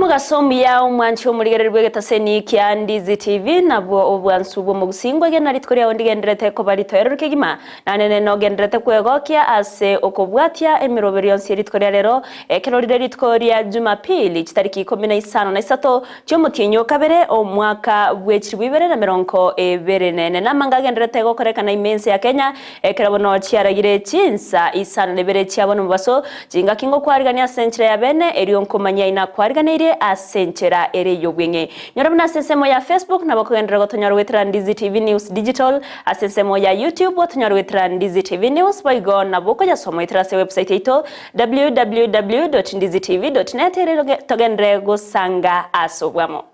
Omogaso omuya omwanchi omorigereria bw'egetaseni kia Ndizi TV nabwo obwansu bw'omogusii ngwegena rituko riao ndigenderete koba ritoereru kegima nanene nogenderete kwegokia ase okobwatia emeroberi yonsi yerituko ria rero ekero rire rituko ria Jumapili chitariki ikomi na isano na isato chi'omotienyi o kabere omwaka bw'echiribu ibere na merongo ebere nene namanga agenderete gokorekana ime ense ya Kenya Ekero bono chiaragire chinsa isano na ibere chia bono mobaso, chingaki ngokwarigania ase enchera ya bene, erio nkomanyia inakwariganeirie ase enchera ere y'obweng'e. Nyora buna ase ensemo ya Facebook nabo okogenderera gotonyora goetera Ndizi TV News Digital, ase ensemo ya YouTube otonyore goetera Ndizi TV News, boigo nabo okoyasoma goetera ase website yaito www.ndizitv.net ere togenderere gosanga ase obwamo.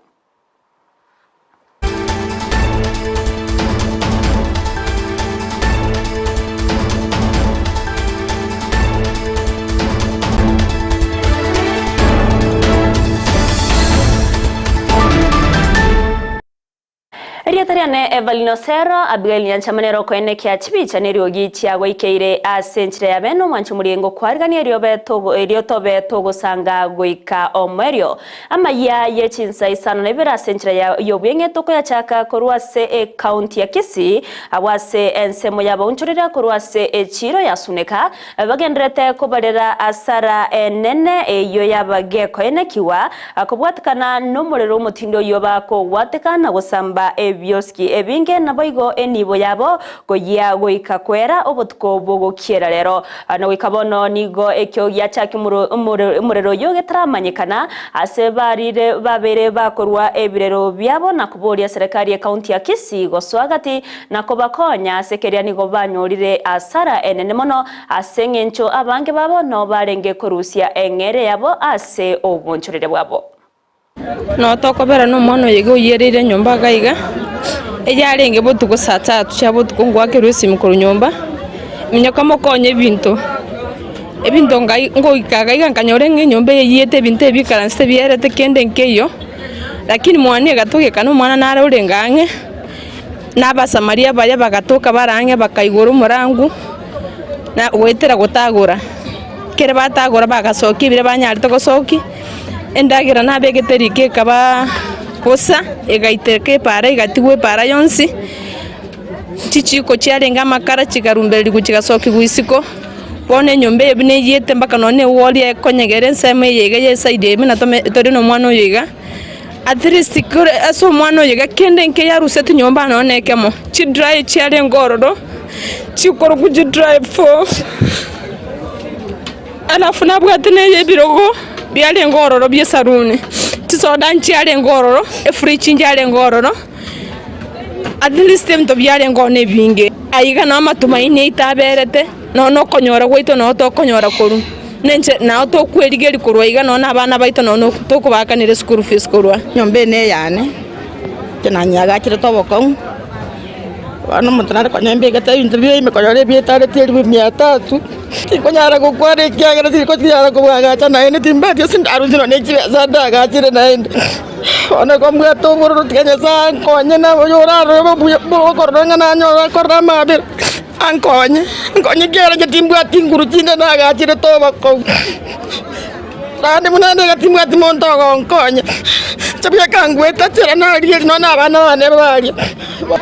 Erieta riane Evelyn Osero, Abigail Nyanchama nere okoenekia chibicha neriogi chiagoikeire ase enchera ya bene omwancho omoriengo kwarigania erio tobe togosanga goika omoerio. Amayia ye chinsa isano na ibere ase enchera y'obweng'e tokoyachaka korwa ase ecounty ya Kisii, abwo ase ensemo y'abaonchoreria korwa ase echiiro ya Suneka, bagendererete kobarera asara enene eyio yabagekoenekigwa kobwatekana nomorero omotindi oyio bakogwateka na gosamba ebiosiki ebinge naboigo enibo yabo koyia goika kwera obotuko bw'ogokiera rero. Na goika bono nigo ekio giachakia omorero oyio getaramanyekana ase barire babere bakorua ebirero biabo na koboria serikali y'ecounty ya Kisii gosoa gati na kobakonya ase keria nigo banyorire asara enene mono ase eng'encho abange babo nao barenge korusia eng'eria yabo ase obonchoreria bwabo. Noo tokobera nomwana oyo iga oiyereire enyomba iga iga, eyarenge botuko saa tatu chia botuko ngoakerwa esimi korwa nyomba, minyoka mokonye ebinto, ebinto ngai ngoika iga iga nkanyora ng'a enyomba eye eyiete ebinto ebi bikaransete bierete kende nkeiyo, lakini mwane egatogeka na omwana nare orenge ang'e, na abasamaria baria bagatoka bare ang'e bakaigora omorangu, na goetera gotagora, ekere batagora bagasokia ebiria banyarete gosokia. Endagera nabegete riko ekaba bosa, egaiteka epaara egatigwa epaara yonsi, chichiko chiarenge amakara chikarumbererigwa chigasokigwa isiko, bono enyomba eye buna eyiete mpaka nonya na ewall ekonyegera ensemo eye iga ya eside eye buna tome tore na omwana oyo iga, at least kore ase omwana oyo iga kende nke yarusetie nyomba nonya na ekemo, chidry chiarenge ororo, chikorokwa chidry for. Alafu nabwate neyebirogo biarenge ororo bi'esaruni, chisoda nchiarenge ororo, efridge nchiarenge ororo, at least ebinto biarenge ororo nebinge. Aiga nao amatumaini aito aberete, nonya na okonyora gwaito nao tokonyora korwa, nenche nao tokwerigeria korwa iga nonya na abana baito nonya tokobaakanera eschool fees korwa. Enyomba eye neyane, inche nanyeagacherete obokong'u. Bono omonto nare konya mbegete ebinto bire ime konyora ebiatareti elifu mia tatu, tinkonyara gokwana ekiagera tirikonyara koagacha naende timbwati ase ndarusie nonye ne chibesa ndagachere naende. Bono igo mbwate obororo tiga Nyasaye ankonye na oyo orarore obuya okorora ng'a nanyore akorora amabera, ankonye, nkonye ekiagera inche timbwati nguru chinde nagacherete obokong'u. Naende buna nigo timbwati monto ogonkonya, inche bweka ngwetachera naria eri nonya na abana bane baria.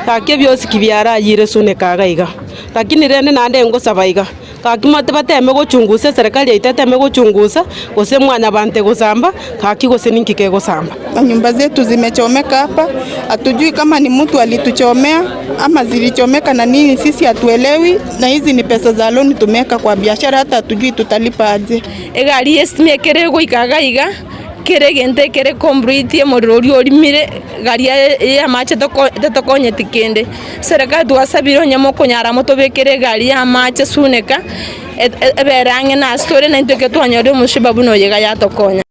Gaki ebiosiki biarayire suneka iga iga, lakini rende naende ngosaba iga, gaki mote bateme gochungusa eserekari yaito eteme gochungusa, gose mwanyabanto egosamba, gaki gose ninki kegosamba. Manyumba zetu zimechomeka hapa, hatujui kama ni mtu alituchomea ama zilichomeka na nini, sisi hatuelewi, na hizi ni pesa za loan tumeweka kwa biashara, hata hatujui tutalipa aje. Egari y'esitima ekero egoika iga iga, kera egento ekere complete omorero oria orimire, gari y'amache tetokonyeti kende. Serikali twasabire onye mokonyara motobekere egari y'amache suneka, ebere ang'e na ase tore naintwe ekero twanyorire omosubao buna oyo iga yatokonya.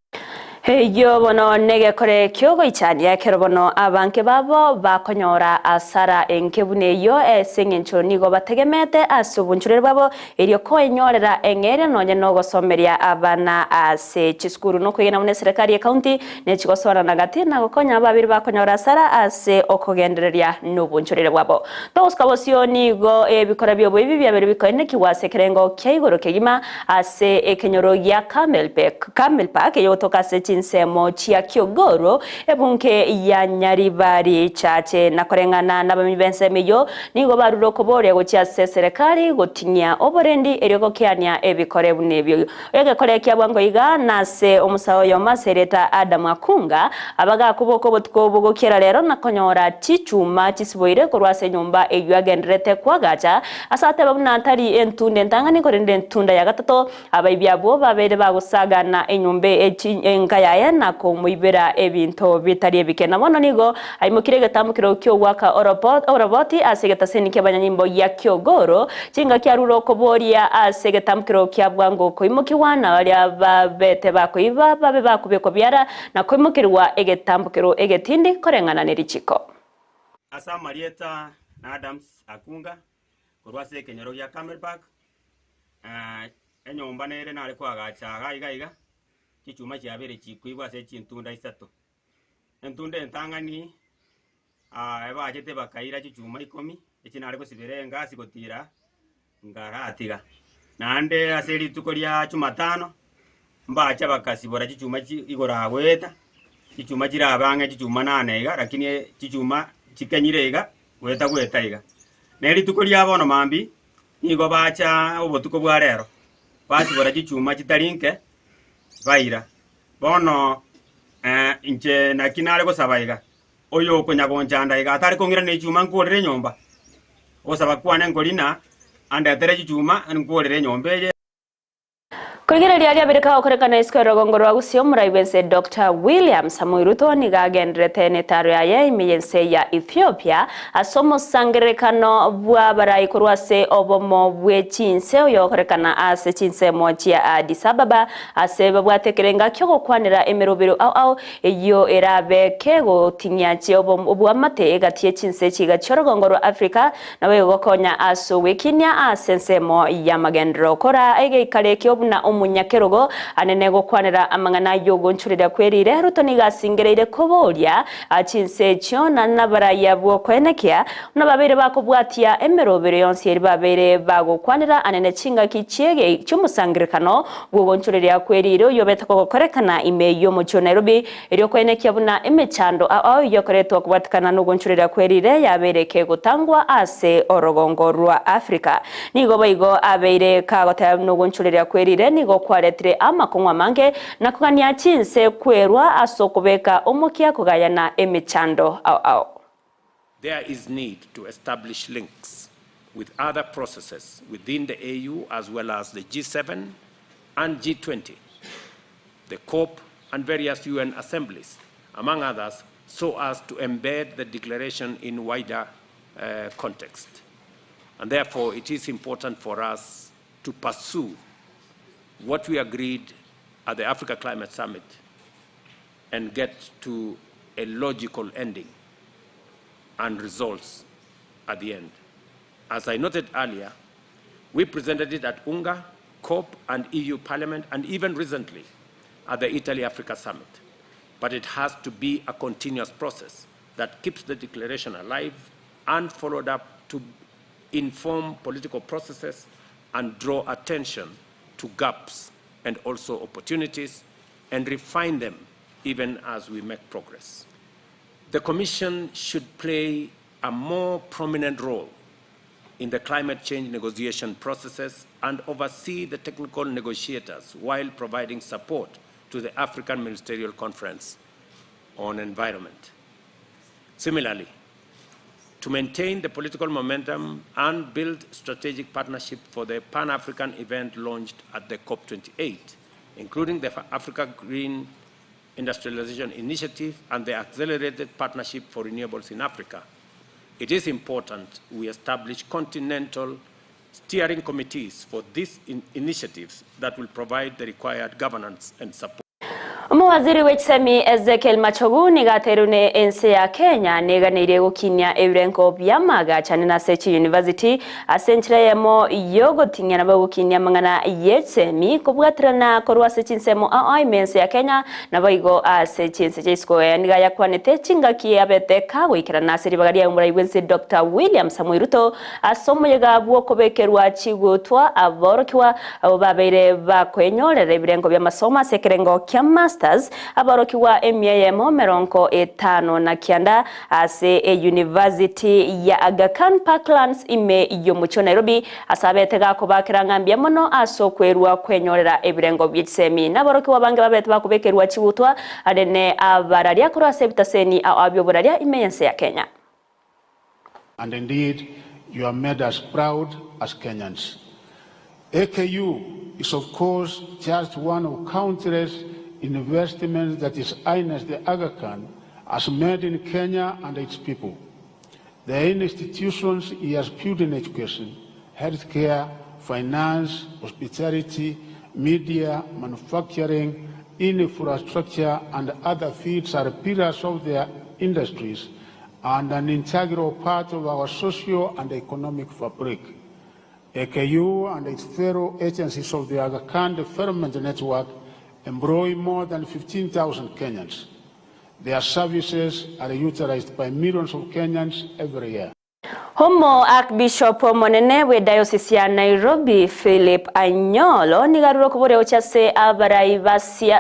Eyio bono negekore ki'ogoichania, ekero bono abange babo bakonyora asara enke buna eyio, ase engencho nigo bategemeete ase obonchoreri bwabo, erio koenyorera eng'eria nonya nogosomeria abana ase chisukuru. Nokwegena buna eserekari y'ecounty nechigosoanana gati na gokonya ababere bakonyora asara ase okogendereria nobonchoreri bwabo. Togosuka bosio nigo ebikora bi'oboibi biabeire bikoenekigwa ase ekerengo kia igoro kegima ase ekenyoro gia Carmel Park, eyogotoka ase chinse. chinsemo chia Kiogoro, ebunge ya Nyaribari Chache. Na koreng'ana nabamenyi b'ensemo eyio, nigo barure okoboria gochia ase eserekari gotinyia oborendi erio gokeania ebikore buna ebio. Egekore kia bwango iga nase omosae oyomo ase erieta Adamu Akunga, abagakoboka obotuko obo gokiera rero na konyora chichuma chisiboire korwa ase enyomba eyio agendererete koagacha, ase ateba buna tari entunda entang'ani korende entunda ya gatato. Abaibi abwo babeire bagosagana enyomba enka yaye na komoibera ebinto bitari ebike. Na bono nigo aimokire egetambokero ki'ogoaka oroboti ase egetaseni ki'abanyanyimbo gia Kiogoro, chingaki arure okoboria ase egetambokero kia bwango koimokigwa, na baria babete bakoiba babe bakobekwa biara na koimokerigwa egetambokero egetindi koreng'ana ne richiko. Ase amarieta na Adams Akunga korwa ase ekenyoro gia Camel Park, enyomba nere nare koagacha iga iga iga, chichuma chiabeire chikoibwa ase chintunda isato. Entunda entang'ani ebachete bakaira chichuma ikomi, echi nare gosibera engasi gotira nkaratiga. Naende ase rituko ria jumatano, mbacha bakasibora chichuma chi igoro agoeta, chichuma chirabe ang'e chichuma nane iga, lakini chichuma chikenyire iga, goeta goeta iga. Ne rituko ria bono mambia, nigo bacha obotuko bwa rero, basibora chichuma chitari nke, baira. Bono inche naki nare gosaba iga, oyo okonya-gonchanda iga atare kong'irana echuma nkorere enyomba? Ogosaba kwane nkori ng'a andetere chichuma nkorere enyomba eye. Korigereria riabere kagokorekana isiko y'orogongo rwa Gusii omorai bw'ense Doctor William Samoei Ruto nigo agenderete netaro yaye ime y'ense ya Ethiopia ase omosangererekano bw'abarai korwa ase obomo bwe chinse oyogokorekana ase chinsemo chia Addis Ababa ase babwate ekerenga ki'ogokwanera emerobero ao ao Eyio erabe kegotinyia obwamate egati ye chinse chiga chi'orogongo rwa Afrika, nabo egokonya ase ogwekinia ase ensemo y'amagenderero. Kora egeikaro ekio buna omonyakerogo anene gokwanera amang'ana y'ogonchoreria kw'erire, Ruto nigo asingereire koboria chinse echio na nabarayia bw'okoenekia buna babeire bakobwatia emerobero yonsi eri babeire bagokwanera anene chingaki chi'omosangererekano Bw'ogonchoreria kw'eriiro oyobete kogokorekana ime y'omochie o Nairobi, erio koenekia buna emechando ao eyio ekoretwa kobwatekana n'ogonchoreria kw'eriire yabeire kegotangwa ase orogongo rwa Africa. Nigo boigo abeire kagoteba buna ogonchoreria kw'eriire nigo kwaretire amakong'u amange na kogania chinse kwerwa ase okobeka omokia kogayana emechando ao ao. There is need to establish links with other processes within the AU as well as the G7 and G20, the COP and various UN assemblies, among others, so as to embed the declaration in wider uh, context. And therefore, it is important for us to pursue what we agreed at the Africa Climate Summit and get to a logical ending and results at the end. As I noted earlier, we presented it at UNGA, COP, and EU Parliament, and even recently at the Italy-Africa Summit. But it has to be a continuous process that keeps the declaration alive and followed up to inform political processes and draw attention to gaps and also opportunities and refine them even as we make progress. The Commission should play a more prominent role in the climate change negotiation processes and oversee the technical negotiators while providing support to the African Ministerial Conference on Environment. Similarly, to maintain the political momentum and build strategic partnership for the Pan-African event launched at the COP28, including the Africa Green Industrialization Initiative and the Accelerated Partnership for Renewables in Africa, it is important we establish continental steering committees for these in initiatives that will provide the required governance and support. Omowaziri bw'echisemi Ezekiel Machogu nigo ateirwe ne ense ya Kenya neganeirie gokinia ebirengo bi'amagachani nase chiyunivasiti ase enchera eyemo y'ogoting'ia nabo gokinia amang'ana y'echisemi kobwaterana korwa ase chinsemo ao ao ime ense ya Kenya naboigo ase chinse chia isiko. Aya nigo ayakwanete chingaki abete kagoikerana ase ribaga ria omorai bw'ense Doctor William Samoei Ruto ase omoyega bw'okobekerwa chigutwa aborokigwa Abwo babeire bakoenyorera ebirengo bi'amasomo ase ekerengo kia Masters. Masters aborokigwa emia eyemo emerongo etano na kianda ase eyunivasiti ya Aga Khan Parklands ime y'omochie o Nairobi ase abete gakobakera ng'a mbuya mono ase okwerua kwenyorera ebirengo bie chisemi. Naborokigwa bange babete bakobekerwa chigutwa are ne abararia korwa ase ebitaseni ao ao bi'oboraria ime y'ense ya Kenya. And indeed, you have made us proud as Kenyans. AKU is of course just one of countless investments that His Highness the Aga Khan has made in Kenya and its people. The institutions he has built in education, healthcare, finance, hospitality, media, manufacturing, infrastructure and other fields are pillars of their industries and an integral part of our social and economic fabric. AKU and its fellow agencies of the Aga Khan Development Network employ more than 15,000 Kenyans. Their services are utilized by millions of Kenyans every year. Omo Archbishop omonene bwe diocese ya Nairobi Philip Anyolo nigo arure okoboria gochia ase abarai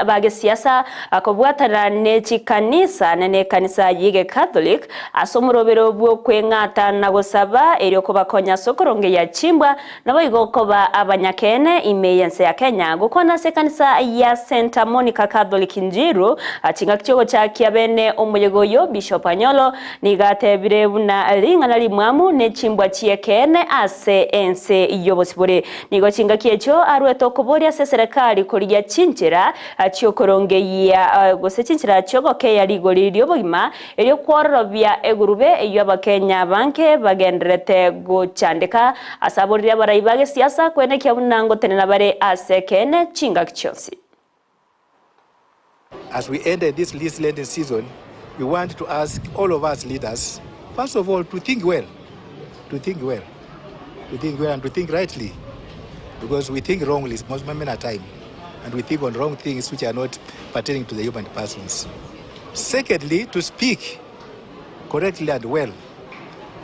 ba gesiasa kobwatana ne chikanisa na nekanisa ye Catholic ase omorobero bw'okweng'ata na gosaba erio kobakonya ase okorongeia chimbwa Naboigo koba abanyakeene ime y'ense ya Kenya, gokwana ase ekanisa ya Senta Monica Catholic Njiru, chingaki chi'ogochakia bene omoyega oyio, Bishop Anyolo nigo atebire buna ring'ana rimwamu ne chimbwa chi'ekeene ase ense y'obosibore. Nigo chingaki echio arwete okoboria ase eserekari korigia chinchera chiokorongeyia gose chinchera chiogokeya rigori ri'obogima Erio kwororobia egurube eyio Abakenya abange bagendererete gochandeka ase aboriri abarai ba gesiasa kwenekia buna ngotenena bare ase ekeene chingaki chionsi. As we enter this least lending season, we want to ask all of us leaders, first of all, to think well, to think well, to think well and to think rightly, because we think wrongly most many a time, and we think on wrong things which are not pertaining to the human persons. Secondly, to speak correctly and well,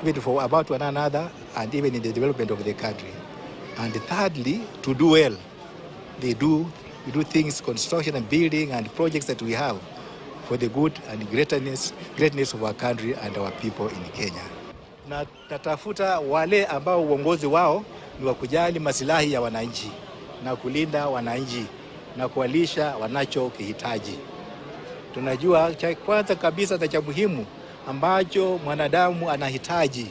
even for about one another and even in the development of the country. And thirdly, to do well. They do, we do things, construction and building and projects that we have for the good and greatness, greatness of our country and our people in Kenya. Na tatafuta wale ambao uongozi wao ni wa kujali masilahi ya wananchi na kulinda wananchi na kuwalisha wanachokihitaji. Tunajua cha kwanza kabisa na cha muhimu ambacho mwanadamu anahitaji.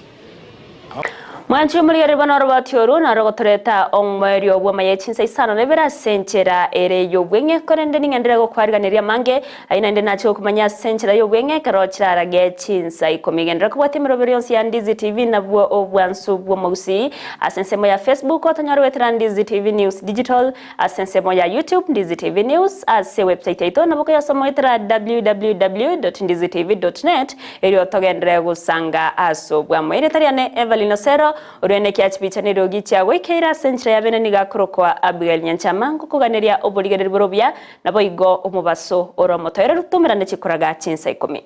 Mwanche omorigereria bono oroboti oru naro gotoreta omoerio bw'amaya chinsa isano na ibere ase enchera ere y'obweng'e, korende ning'enderere gokwariganeria amange ayio naende nache gokomanya ase enchera y'obweng'e ekero chirarage chinsa ikomi. Genderera kobwatia emeroberi yonsi ya Ndizi TV nabwo obwansu bw'omogusii ase ensemo ya Facebook otonyore goetera Ndizi TV News Digital Ase ensemo ya YouTube, Ndizi TV News, ase website yaito nabo koyasoma goetera www.ndizitv.net erio togenderere gosanga ase obwamo. Erieta riane Evelyn Osero, orwene kia chibicha na eriogi chia goikeire ase enchera ya bene nigo akorokwa Abigail Nyanchama, ngokoganeria oborigereri bore obuya, naboigo omobaso ore omotoereru tomerane chikoraga chinsa ikomi.